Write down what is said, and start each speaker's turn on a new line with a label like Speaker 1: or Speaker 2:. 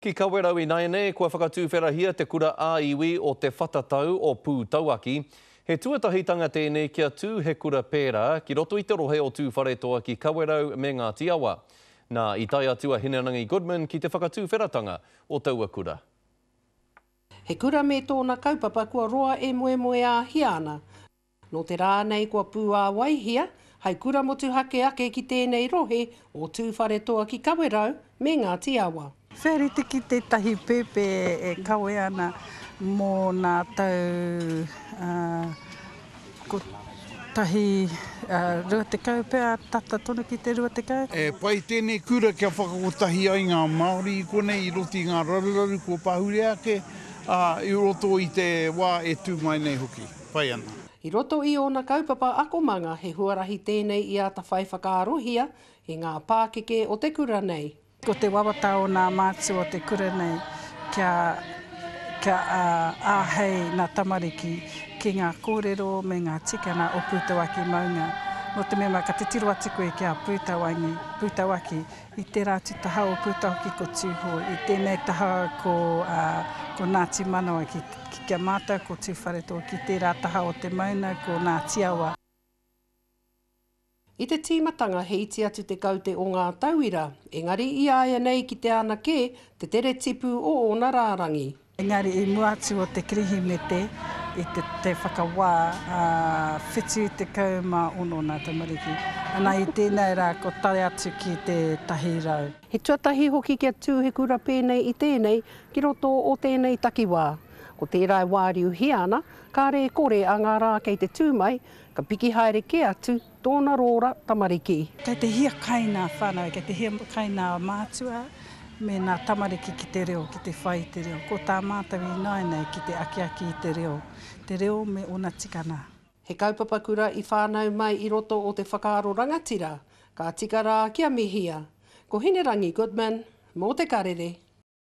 Speaker 1: Ki Kawerau inaianei, kua whakatūwherahia te kura ā-iwi o Te Whatatau o Pūtauaki. He tuatahitanga tēnei kia tū he kura pērā ki roto i te rohe o Tūwharetoa ki Kawerau me Ngāti Awa. Nā, i tae atu a Hinerangi Goodman ki te whakatūwheratanga o taua kura.
Speaker 2: He kura me tōna kaupapa kua roa e moemoeāhia ana. Nō te rā nei kua pūāwaihia hai kura motuhake ake ki tēnei rohe o Tūwharetoa ki Kawerau me Ngāti Awa.
Speaker 3: Whea rite ki tētahi pēpē e kawe ana mō nā tau kotahi, 20 pea, tata tonu ki te 20.
Speaker 4: E pai tēnei kura kia whakakotahi ai ngā Māori i konei i roto i ngā raruraru kua pahure ake, ā, i roto i te wā e tū mai nei hoki. Pai ana.
Speaker 2: I roto i ōna kaupapa akomanga he huarahi tēnei i āta whai whakaarohia e ngā pākeke o te kura nei.
Speaker 3: Ko te wawata o nā mātua o te kura nei kia kia āhei nā tamariki ki ngā kōrero me ngā tikanga o Pūtauaki maunga. Nō te mea ka titiro atu koe ki a Pūtauangi, Pūtauaki, i tērā atu taha o Pūtauaki ko Tūhoe, i tēnei taha ko, ko Ngāti Manawa ki, Ki a mātou ko Tūwharetoa ki tērā taha o te mauna ko Ngāti Awa.
Speaker 2: I te tīmatanga he iti atu te kaute o ngā tauira, engari i āianei ki te ana kē te tere tipu o ōna rārangi.
Speaker 3: Engari i mua atu o te Kirihimete i te te whakawā ā 76 nā tamariki. Ana i tēnei rā ko tae atu ki te 100.
Speaker 2: He tuatahi hoki kia tū he kura pēnei i tēnei ki roto o tēnei takiwā. Ko tērā e wāriuhia ana, kāre e kore a ngā rā kei te tū mai, ka piki haere kē atu tōna rōra tamariki.
Speaker 3: Kei te hiakai nā whānau, kei te hiakai nā mātua me nā tamariki ki te reo, ki te whai i te reo. Ko tā mātou ināianei ki te akiaki i te reo, te reo me ōna tikanga.
Speaker 2: He kaupapa kura i whānau mai i roto o te whakaaro rangatira, ka tika rā kia mihia. Ko Hinerangi Goodman, mō Te Karere.